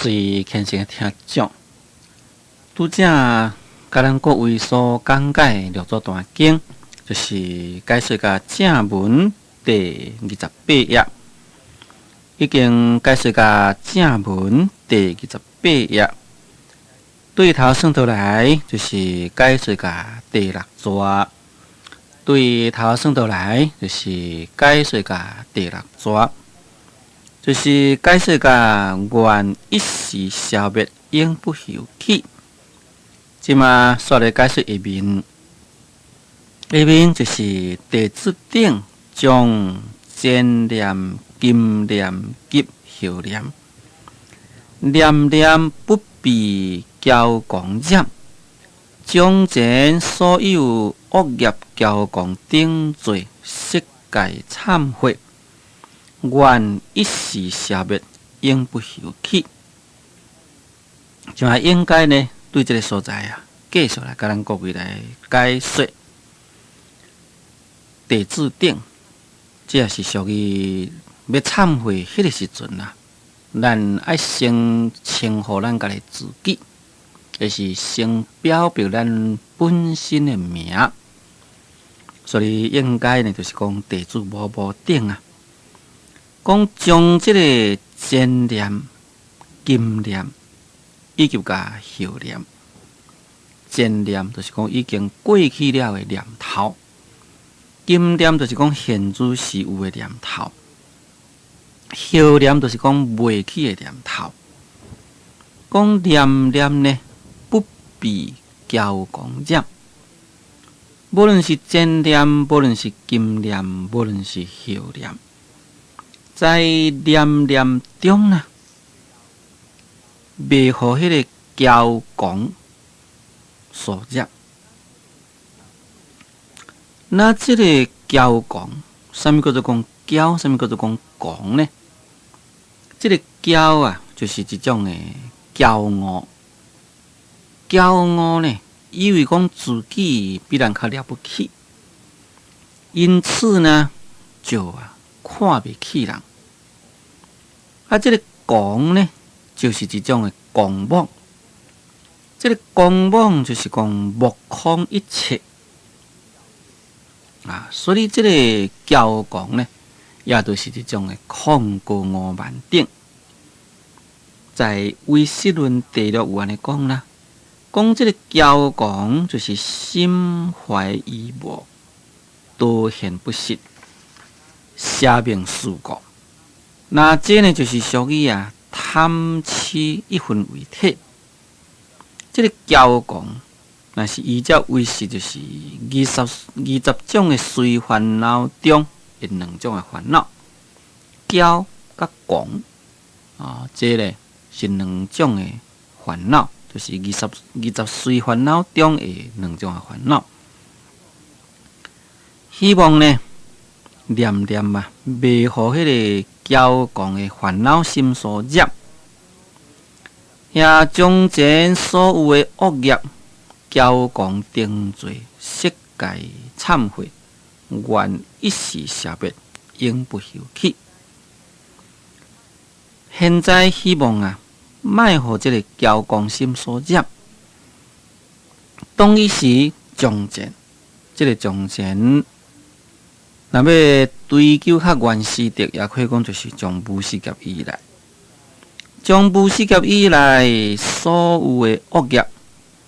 最虔誠的聽眾，拄才共咱各位所講解六祖壇經，就是解說甲正文第28頁，已經解說甲正文第二十八頁，對頭算倒來就是解說甲第六逝，對頭算倒來就是解說甲第六逝。就是解說甲願一時消滅，永不後起。這馬煞來解說下面，下面就是弟子等將前念、今念及後念，念念不被驕狂染，將前所有惡業驕狂等罪，悉皆懺悔。願一時消滅，永不後起。就係應該呢，對這个所在啊，繼續來共咱各位來解說。弟子等，這也是屬於欲懺悔彼个時陣啊，咱愛先稱呼咱家己自己，就是先表白咱本身的名。所以應該呢，就是講弟子某某等啊。講將這个前念、今念以及共後念，前念就是講已經過去了的念頭，今念就是講現在時有的念頭，後念就是講未去的念頭。講念念呢，不被驕狂染，無論是前念，無論是今念，無論是後念。在念念中啊，袂予彼个驕狂所染。那這个驕狂，啥物叫做講驕？啥物叫做講狂呢？這个驕啊，就是一種的驕傲。驕傲呢，以為講自己比人較了不起，因此呢，就啊看袂起人。啊，這个狂呢，就是一種的狂妄。這个狂妄就是講目空一切啊，所以這个驕狂呢，也就是一種的控高傲慢等。在唯識論第六有按呢講啦，講這个驕狂就是心懷疑惑，多現不實，邪命事故。那這呢，就是屬於啊貪癡一分為體。這个驕狂，若是依照唯識，就是20種的隨煩惱中的兩種的煩惱，驕佮狂啊，這个是兩種的煩惱，就是20隨煩惱中的兩種的煩惱。希望呢，念念啊，袂予彼个驕狂的煩惱心所染，也將前所有的惡業、驕狂定罪、悉皆懺悔，願一時消滅，永不後起。現在希望啊，莫予這个驕狂心所染。當彼時從前，這个從前。若欲追究較原始的，也可以講就是從無始劫以來，從無始劫以來所有的惡業、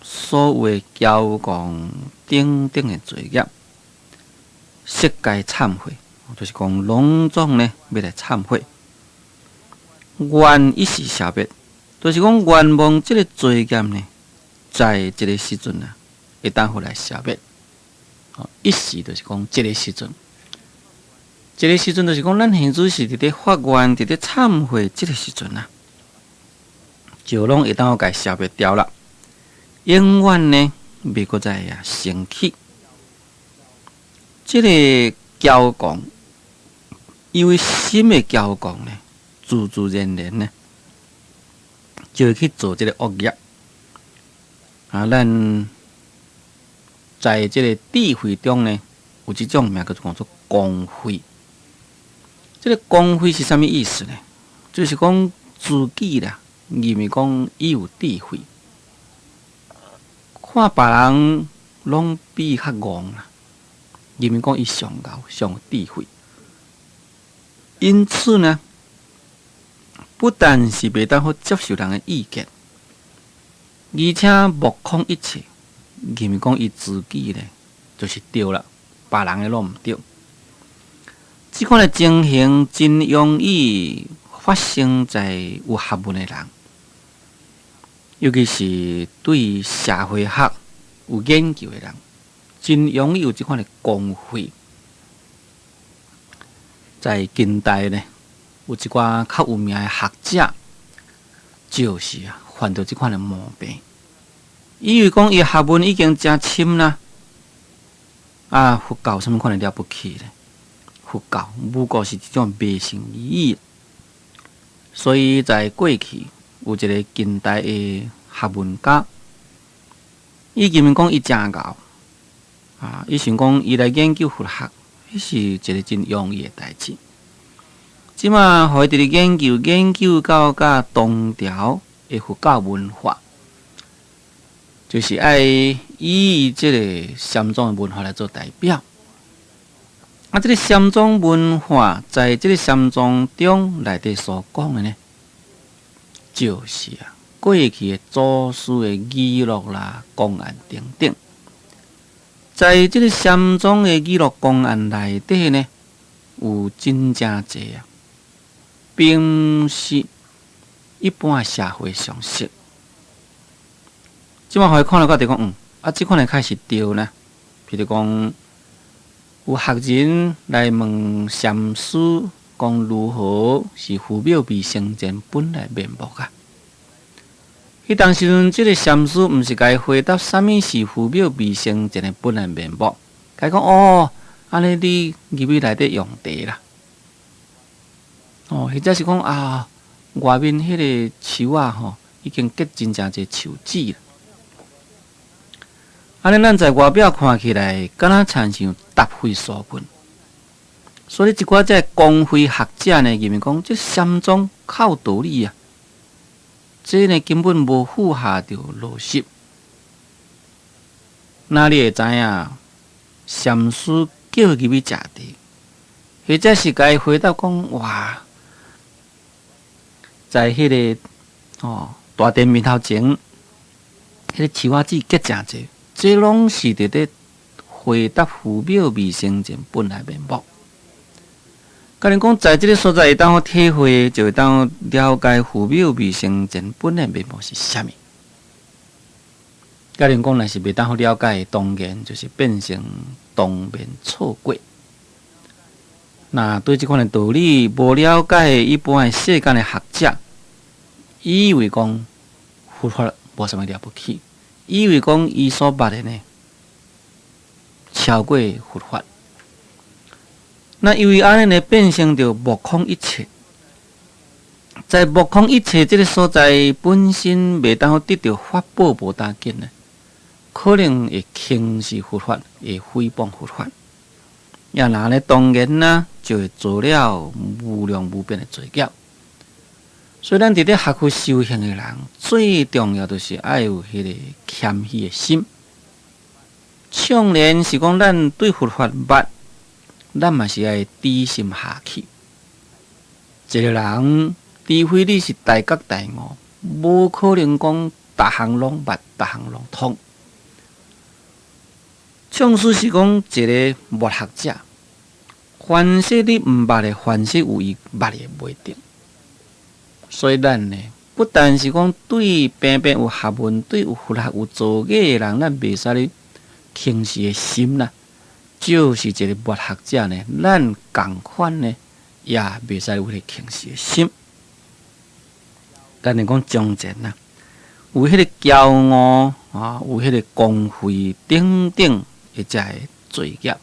所有的驕狂等等的罪業，悉皆懺悔，就是講攏總呢欲來懺悔，願一時消滅，就是講願望這个罪業呢，在這个時陣啊，會當予來消滅。一時就是講這个時陣。這个時陣就是講，咱現在是佇咧發願、佇咧懺悔，這个時陣啊，就攏會當共消滅掉啦。永遠呢，袂閣再啊生起。這个驕狂，因為心的驕狂呢，自自然然呢，就會去做這个惡業。啊，咱在這个智慧中呢，有一種名叫做做狂慧。這个狂慧是啥物意思呢？就是講自己啦，認為講伊有智慧，看別人攏比伊較戇啦，認為講伊上𠢕上有智慧。因此呢，不但是袂當好接受人的意見，而且目空一切，認為講伊自己呢就是對啦，別人的攏毋對。這款的情形真容易發生在有學問的人，尤其是對社會學有研究的人，真容易有這款的光輝。在近代呢，有一寡較有名的學者，就是啊犯著這款的毛病，以為講伊學問已經誠深啦，啊，佛教有啥物款的了不起呢？佛教不過是一種迷信而已。所以在過去有一個近代的學問家，伊認為講伊誠𠢕啊，伊想講伊來研究佛學，彼是一個真容易的代誌。這馬予伊佇咧研究，研究到佮唐朝的佛教文化，就是愛以這個禪宗的文化來做代表。啊，這個禪宗文化在這個禪宗中內底所講的呢，就是啊，過去的祖師的語錄啦、公案等等，在這個禪宗的語錄公案內底呢，有真正濟啊，並毋是一般的社會常識。這馬予伊看了到就講，啊，這款的確實對呢。譬如講，有學人來問禪師，講如何是佛廟未成前本來面目啊？彼當時陣，這個禪師毋是共伊回答啥物是佛廟未成前的本來面目，共伊講哦，按呢你入去內底用茶啦。哦，或者是講啊，外面彼個樹仔吼，已經結真正濟樹籽啦。按呢，咱在外表看起來，敢若親像答非所問。所以，一寡這光輝學者呢，認為講這禪宗較有道理啊。這呢根本無符合著邏輯。哪裡會知影？禪師叫伊入去食茶，或者是共伊回答講：哇，在彼個哦大殿面頭前，彼個樹仔籽結誠濟。這攏是佇咧回答佛廟未成前本來面目。假如講在這個所在會當好體會，就會當了解佛廟未成前本來面目是啥物。假如講若是袂當好了解，當然就是變成當面錯過。若對這款的道理無了解，一般的世間的學者，以為講佛法無啥物了不起。以為講伊所捌的呢，超過佛法。那因為按呢呢，變成著目空一切，在目空一切這個所在本身袂當好得著法寶無打緊呢，可能會輕視佛法，會誹謗佛法。也若呢，當然啦，就會做了無量無邊的罪業。所以，咱佇咧學佛修行的人，最重要就是愛有彼個謙虛的心。縱然是講咱對佛法捌，咱嘛是愛低心下去。一個人，除非你是大覺大悟，無可能講逐項攏捌，逐項攏通。縱使是講一個末學者，凡是你毋捌的，凡是有伊捌的袂定。所以咱呢，不但是講對平平有學問、對有佛學有造詣的人，咱袂使咧輕視的心啦。就是一個末學者呢，咱仝款呢，也袂使有彼個輕視的心。咱來講從前啊，有彼個驕傲啊，有彼個光輝等等的這個罪業，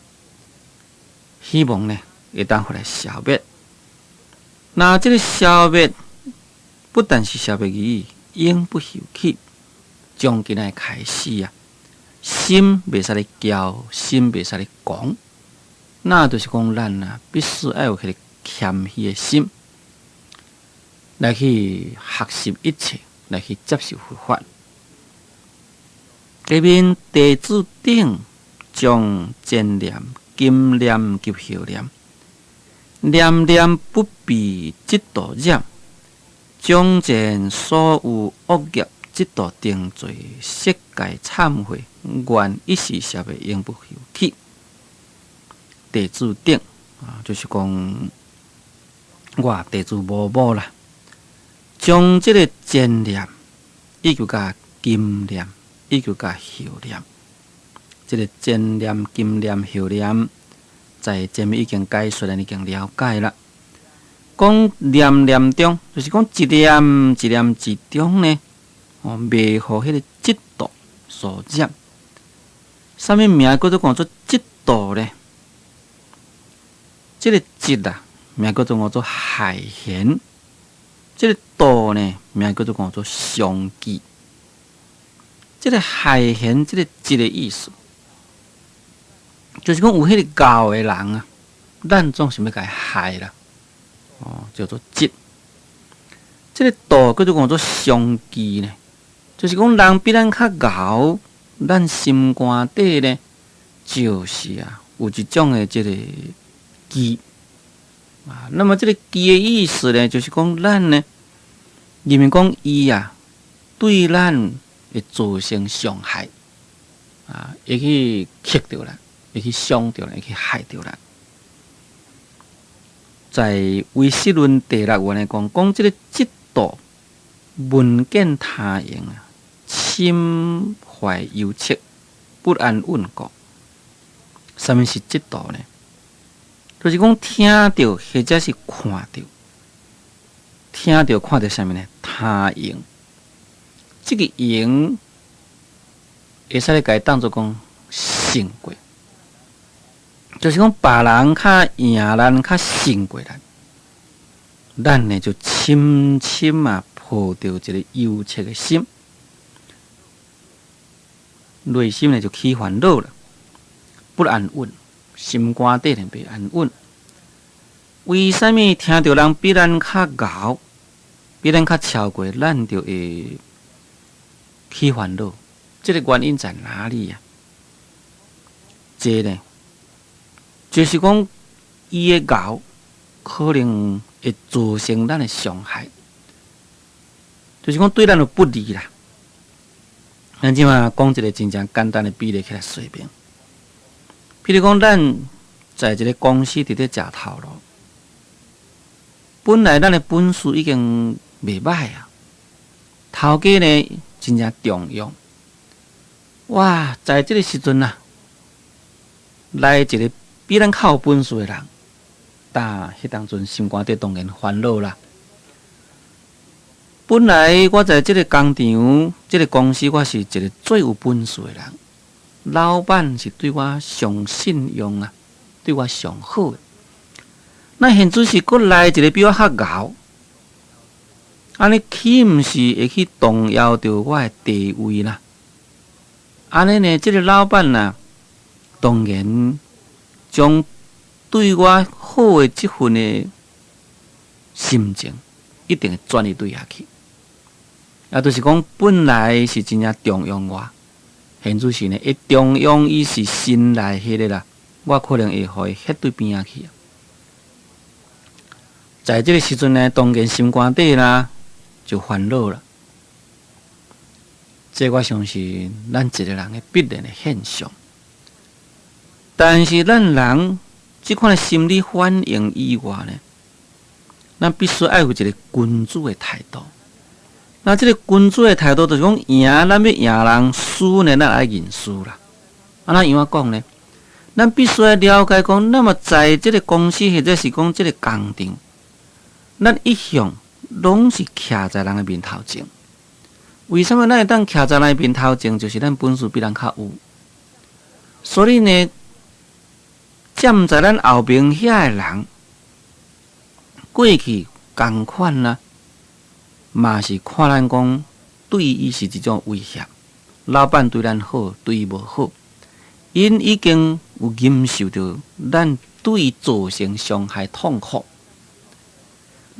希望呢會當予來消滅。那這個消滅，不但是消滅而已，永不浮起。從今仔開始啊，心袂使咧驕，心袂使咧狂，那就是講咱啊，必須愛有彼個謙虛的心。來去學習一切，來去接受佛法。下面弟子等將前念、今念及後念，念念不被嫉妒染，將前所有惡業嫉妒定罪色界懺悔，願一時攝的永不浮起。弟子等啊，就是講我弟子某某啦，將這个前念以及佮今念以及佮後念，這个前念、今念、後念，在前面已經解說了，已經了解啦。講念念中，就是講一念一念之中呢，哦，袂予彼个嫉妒所染。啥物名叫做講做嫉妒呢？這个嫉啊，名叫做講做害嫌；這个妒呢，名叫做講做傷忌。這個害嫌，這个嫉的意思，就是講有彼个𠢕的人啊，咱總想欲共伊害啦，哦，叫做嫉。這个妒叫做講做傷忌呢，就是講人比咱較𠢕，咱心肝底呢，就是啊，有一種的這个忌啊。那麼這个忌的意思呢，就是講咱呢，認為講伊啊，對咱會造成傷害啊，會去克著咱，會去傷著咱，會去害著咱。在唯識論第六願來講，講這个嫉妒聞見他榮啊，心懷憂戚，不安穩故。啥物是嫉妒呢？就是講聽著或者是看著，聽著看著啥物呢？他榮，這个榮會使咧共伊當做講勝過，就是講別人較贏咱，較勝過咱，咱呢就深深啊抱著一个憂戚的心，內心呢就起煩惱了，不安穩，心肝底呢袂安穩。為啥物聽著人比咱較𠢕，比咱較超過，咱就會起煩惱？這个原因在哪裡呀？這呢，就是講伊的𠢕可能會造成咱的傷害，就是講對咱有不利啦。咱這馬講一个真正簡單的比例起來說明，譬如講，咱在一个公司佇咧食頭路，本來咱的本事已經袂䆀啊，頭家呢真正重用。哇，在這个時陣啊，來一个比咱較有本事的人，但彼當陣心肝底當然煩惱啦。本來我在這个工廠、這个公司，我是一个最有本事的人，老闆是對我上信用啊，對我上好的。那現在是閣來一個比我較𠢕，按呢豈毋是會去動搖著我的地位啦？按呢呢，這个老闆啊，當然將對我好的這份的心情，一定會轉移對遐去。啊，就是講本來是真正重用我，現在是呢，會重用伊是新來彼个啦，我可能會予伊彼對邊仔去。在這个時陣呢，當然心肝底啦就煩惱啦。這我相信咱一個人的必然的現象。但是咱人這款的心理反應以外呢，咱必須愛有一个君子的態度。那這个君子的態度就是講，贏咱欲贏人，輸呢咱愛認輸啦。啊，按怎講呢？咱必須愛了解講，那麼在這个公司或者是講這个工廠，咱一向攏是徛在人的面頭前。為啥物咱會當徛在人的面頭前？就是咱本事比人較有。所以呢，站在咱後邊遐的人，過去仝款啦，嘛是看咱講對伊是一種威脅。老闆對咱好，對伊無好，𪜶已經有感受著咱對伊造成傷害痛苦。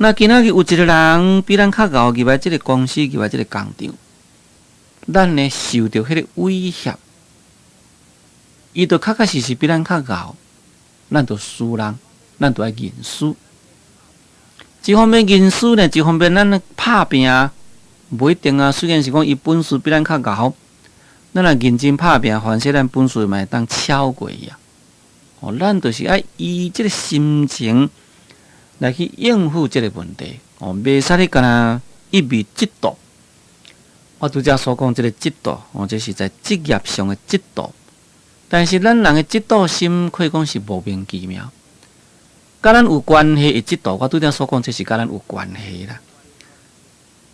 那今仔日有一个人比咱較𠢕入來這个公司，入來這个工廠，咱呢受著彼个威脅，伊就確確實實比咱較𠢕，咱就輸人，咱就愛認輸。一方面認輸呢，一方面咱拍拚，無一定啊。雖然是講伊本事比咱較𠢕，咱若認真拍拚，反正咱本事嘛會當超過伊啊。哦，咱就是愛以這个心情來去應付這个問題。哦，袂使你干焦一味嫉妒。我拄才所講這个嫉妒，哦，這是在職業上的嫉妒。但是咱人的嫉妒心可以講是莫名其妙。佮咱有關係的嫉妒，我拄才所講，這是佮咱有關係啦。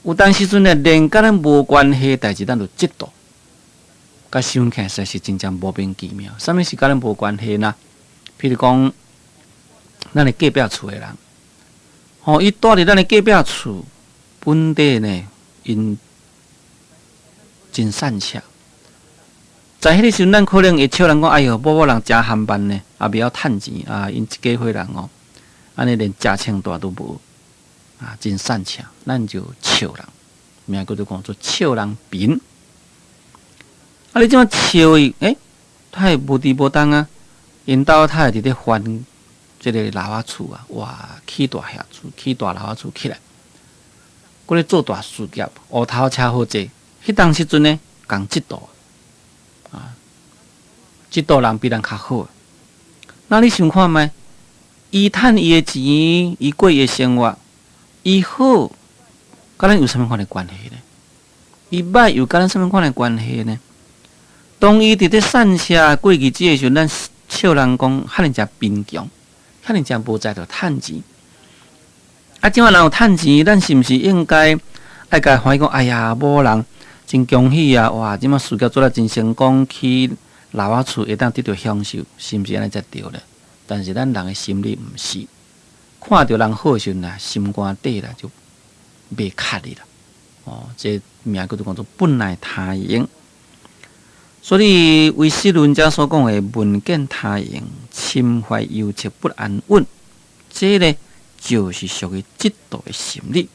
有當時陣呢，連佮咱無關係的代誌，咱就嫉妒。佮想起來實在是真正莫名其妙。啥物是佮咱無關係呢？譬如講，咱的隔壁厝的人，吼，伊蹛佇咱的隔壁厝，本底呢，𪜶真散赤。在彼个時陣，咱可能會笑人講：哎喲，某某人誠含萬呢，也袂曉趁錢啊！𪜶一家伙人哦，按呢連食穿帶都無，啊，真散赤，咱就笑人，名叫做講做笑人貧。啊，你這麼笑伊，欸，他會無挃無重啊！𪜶兜他會佇咧翻這个樓仔厝啊，哇，起大廈厝，起大樓仔厝起來，閣咧做大事業，烏頭車好濟。彼當時陣呢，共嫉妒啊，嫉妒人比咱較好。那你想看覓？伊趁伊的錢，伊過伊的生活，伊好，佮咱有啥物款的關係呢？伊歹又佮咱啥物款的關係呢？當伊佇咧散赤過日子的時陣，咱笑人講遐爾濟貧窮，遐爾濟無才調趁錢。啊，這馬人有趁錢，咱是毋是應該愛共歡喜講？哎呀，某人真恭喜啊！哇，這馬事業做得真成功，起樓仔厝會當得著享受，是毋是按呢才對咧？但是咱人的心理毋是，看著人好的時陣啊，心肝底啦就袂較哩啦。哦，這名叫做講做本來他迎。所以唯識論者所講的聞見他榮，心懷憂戚不安穩，這呢就是屬於嫉妒的心理。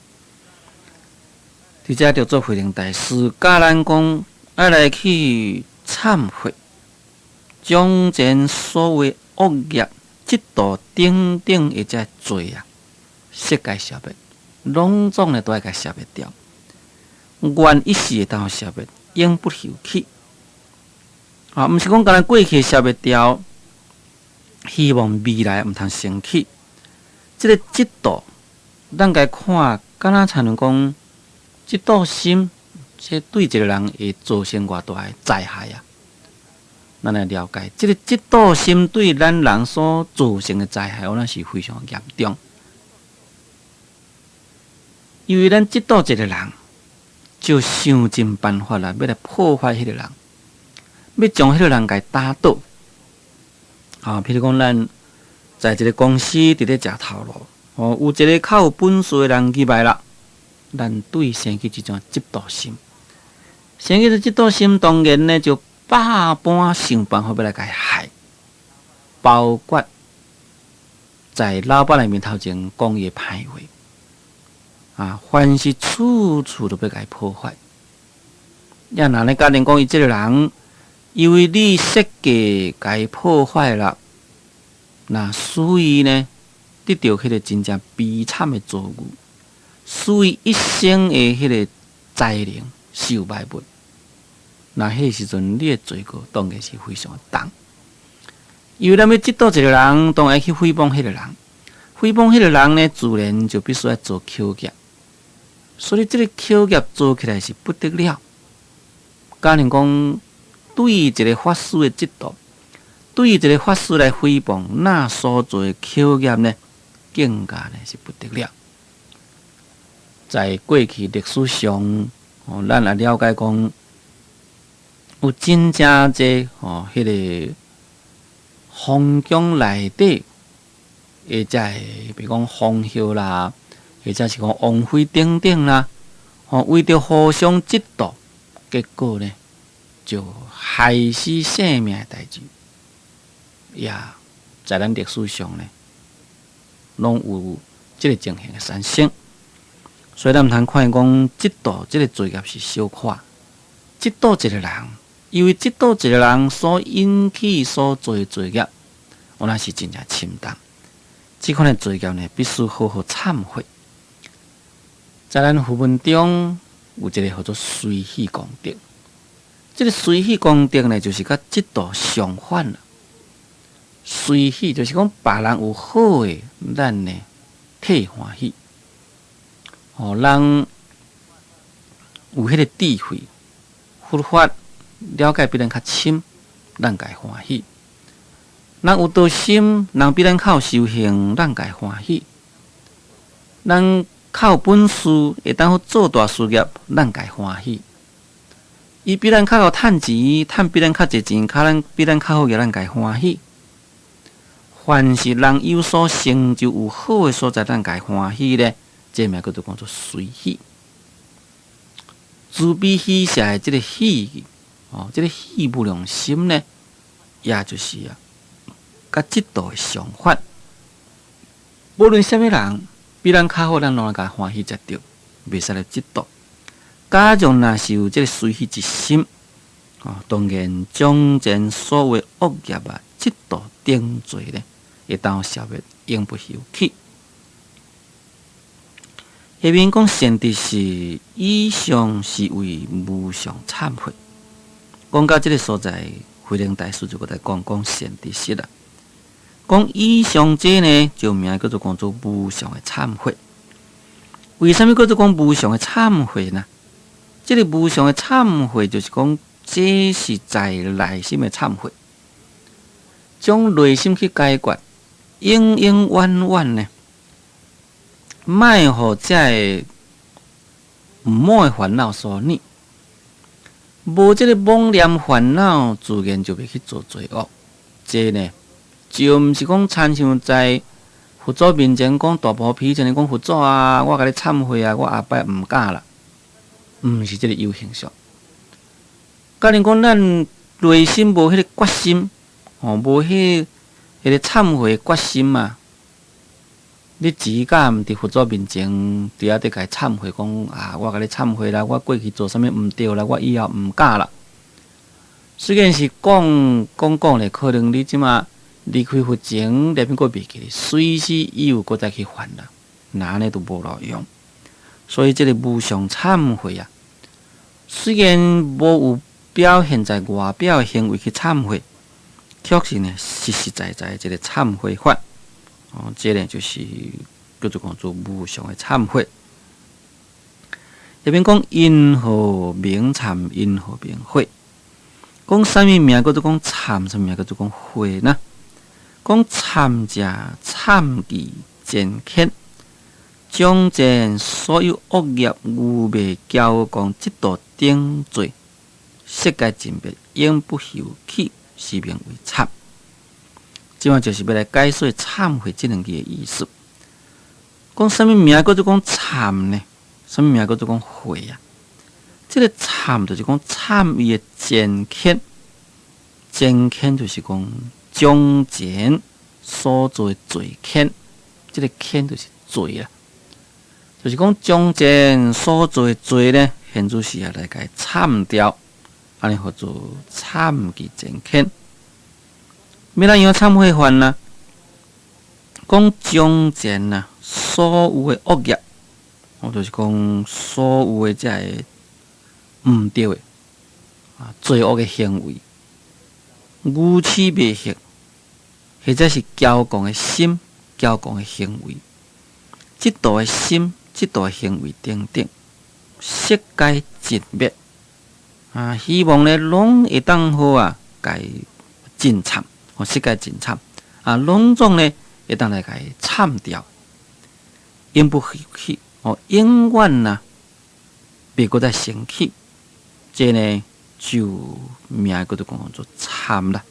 佇遮六祖慧能大師教咱講，愛來去懺悔，將前所謂惡業、嫉妒等等的這罪啊，悉共消滅，攏總呢都愛共消滅掉。願一世會當消滅，永不復起。啊，毋是講干焦過去消滅掉，希望未來毋通生起。這个嫉妒，咱共看，敢若親像講，嫉妒心，這對一個人會造成偌大的災害啊！咱來了解，這个嫉妒心對咱人所造成的災害，我是非常嚴重。因為咱嫉妒一個人，就想盡辦法啦，欲來破壞彼個人，欲將彼個人共打倒。啊，譬如講，咱在一个公司佇咧食頭路，哦，有一个較有本事的人入來啦，咱對生起這種嫉妒心，生起這嫉妒心，當然呢就百般想辦法欲來共伊害，包括在老闆的面頭前講伊的歹話，啊，凡是處處都欲共伊破壞。也若呢，假定講伊這个人，因為你設計共伊破壞啦，那所以呢，得著彼个真正悲慘的遭遇，使伊一生的彼个才能是有歹物。那彼時陣，你的罪過當然是非常重。因為咱欲嫉妒一個人，當然去誹謗彼個人，誹謗彼個人呢，自然就必須愛做口業。所以這个口業做起來是不得了。假如講對一個法師的嫉妒，對一個法師來誹謗，那所做的口業呢，更加呢是不得了。在過去歷史上，哦，咱也了解講，有真正濟哦，彼个皇宮內底，或者會比如講皇后啦，或者是講王妃等等啦，哦，為著互相嫉妒，結果呢就害死性命的代誌，也在咱歷史上呢，攏有這个情形會產生。所以咱毋通看講嫉妒這个罪業是小可，嫉妒一個人，因為嫉妒一個人所引起所做的罪業，原來是真正深重。這款的罪業呢，必須好好懺悔。在咱佛門中有一个叫做隨喜功德，這个隨喜功德呢，就是佮嫉妒相反啦。隨喜就是講別人有好的，咱呢替歡喜。哦，人有彼个智慧，佛法了解比咱較深，咱共歡喜。人有道心，人比咱較有修行，咱共歡喜。人較有本事，會當去做大事業，咱共歡喜。伊比咱較會趁錢，趁比咱較濟錢，較咱比咱較好嘅，咱共歡喜。凡是人有所成就、有好的所在，咱共歡喜咧，這名叫做講做隨喜。慈悲喜捨的這个喜，哦，這个喜無量心呢，也就是啊，佮嫉妒的相反。無論啥物人比咱較好，咱攏會共歡喜才對，袂使來嫉妒。假如若是有這个隨喜之心，哦，當然將前所有惡業啊、嫉妒等罪咧，會當消滅，永不浮起。下面講善知識以上是為無上懺悔。講到這个所在，慧能大師就閣來講講善知識啦。講以上這呢，就名叫做講做無上的懺悔。為啥物叫做講無上的懺悔呢？這个無上的懺悔，就是講這是在內心的懺悔，將內心去解決，永永遠遠呢，莫予這个毋滿的煩惱所染，無這个妄念煩惱，自然就袂去做罪惡。這呢，就毋是講親像在佛祖面前講大菩提前講佛祖啊，我共你懺悔啊，我後擺毋敢啦，毋是這个有形象。假如講咱內心無彼个決心，哦，無彼个懺悔決心啊，你只敢佇佛祖面前佇遐佇共伊懺悔，講啊，我共你懺悔啦，我過去做啥物毋對啦，我以後毋敢啦。雖然是講講講咧，可能你這馬離開佛前，內面閣袂記得，隨時伊又閣再去犯啦，那按呢都無路用。所以這个無上懺悔啊，雖然無有表現在外表的行為去懺悔，卻是呢實實在在這个懺悔法。哦，這个就是叫做講做無上的懺悔。下面講云何名懺，云何名悔？講啥物名叫做講懺，啥物名叫做講悔呢？講懺者，懺記前愆，將前所有惡業、愚昧、驕狂、嫉妒等罪，悉共盡滅，永不浮起，是名為懺。這馬就是欲來解說懺悔這兩字的意思。講啥物名叫做講懺呢？啥物名叫做講悔啊？這个懺就是講懺伊的前愆，前愆就是講將前所做的罪愆，這个愆就是罪啊，就是講將前所做的罪呢，現此時啊來共伊懺掉，按呢號做懺記前愆。欲怎樣懺悔法呢？講將前啊，所有的惡業，我就是講所有的這个毋對的啊，罪惡的行為，愚癡迷惑，或者是驕狂的心、驕狂的行為、嫉妒的心、嫉妒的行為等等，悉皆盡滅啊！希望呢，攏會當好啊，共伊盡懺。哦，悉皆盡懺啊，攏總呢會當來共伊懺掉，永不浮起哦，永遠啊，袂閣再生起，這呢就名叫做講做懺啦。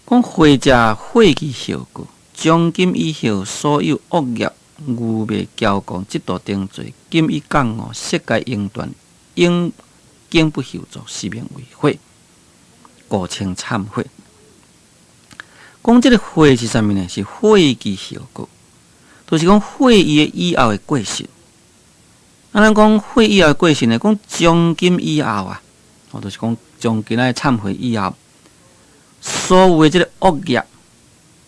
講悔者悔其後過，從今以後所有惡業、愚昧、驕狂、嫉妒等罪，今已覺悟，悉皆永斷，永永不復作，是名為悔。故稱懺悔。講這个悔是啥物呢？是悔其後過。就是講悔伊的以後的過失。啊，咱講悔以後的過失呢，講從今以後啊，哦，就是講從今仔懺悔以後，所有的這个惡業，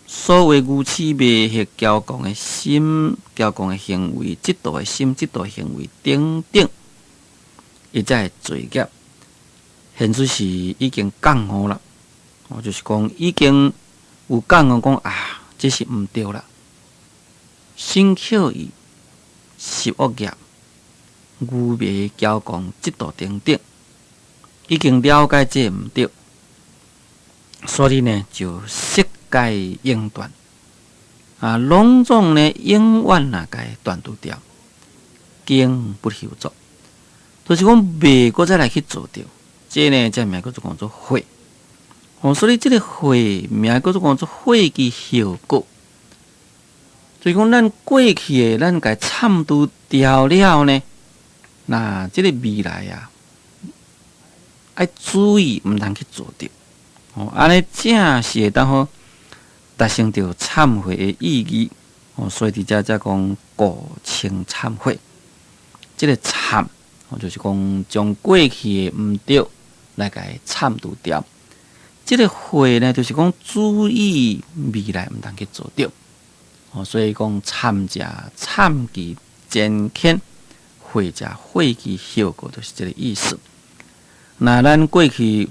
所有愚癡迷惑驕狂的心、驕狂的行為、嫉妒的心、嫉妒的行為等等，伊這个罪業，現在是已經覺悟啦。哦，就是講已經有覺悟講啊，這是毋對啦。生口意、十惡業、愚迷驕狂、嫉妒等等，已經了解這毋對，所以呢就悉皆永斷啊，攏總呢永遠啊共斷除掉，經不復作，就是講袂閣再來去做著，這呢這名叫做講做悔。哦，所以這个悔名叫做講做悔其後果，就是講咱過去的咱共懺除掉了呢，那這个未來啊，愛注意毋通去做著。哦，按呢正是會當好達成著懺悔的意義。哦，所以佇遮才講故稱懺悔。這个懺，哦，就是講將過去的毋對來共懺除掉。這个悔呢，就是講注意未來毋通去做著。哦，所以講懺者懺其前愆，悔者悔其後果，就是這个意思。那咱過去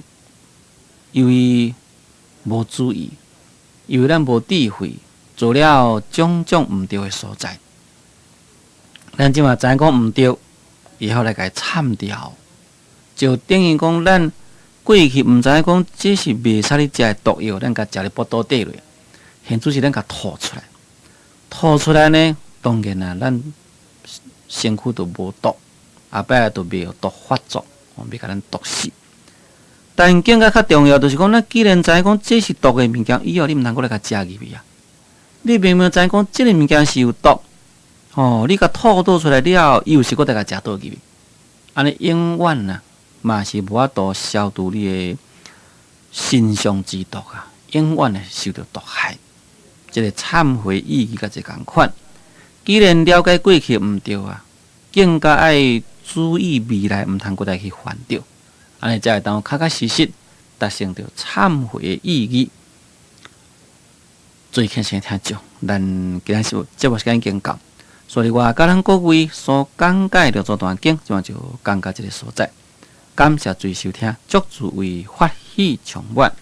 由於無注意，由於咱無智慧，做了種種毋對的所在，咱這馬知影講毋對，以後來共懺掉，就等於講咱過去毋知影講這是袂使你食的毒藥，咱共食佇腹肚底落，現在是咱共吐出來，吐出來呢，當然啊，咱身軀就無毒，後擺就袂有毒發作，袂共咱毒死。但更加較重要，就是講，咱既然知影講這是毒的物件，以後你毋通閣來共食入去啊！你明明知影講這个物件是有毒，哦，你共吐倒出來了，又是閣來共食倒入去，按呢永遠啊，嘛是無法度消除你的身上之毒啊，永遠會受著毒害。這个懺悔意義佮這仝款。既然了解過去毋對啊，更加愛注意未來毋通閣來去犯著，按呢才會當確確實實達成著懺悔的意義。最虔誠聽眾，咱今仔日節目時間已經到，所以我佮咱各位所講解六祖壇經，這馬就講到這个所在。感謝注意收聽，祝諸位法喜充滿。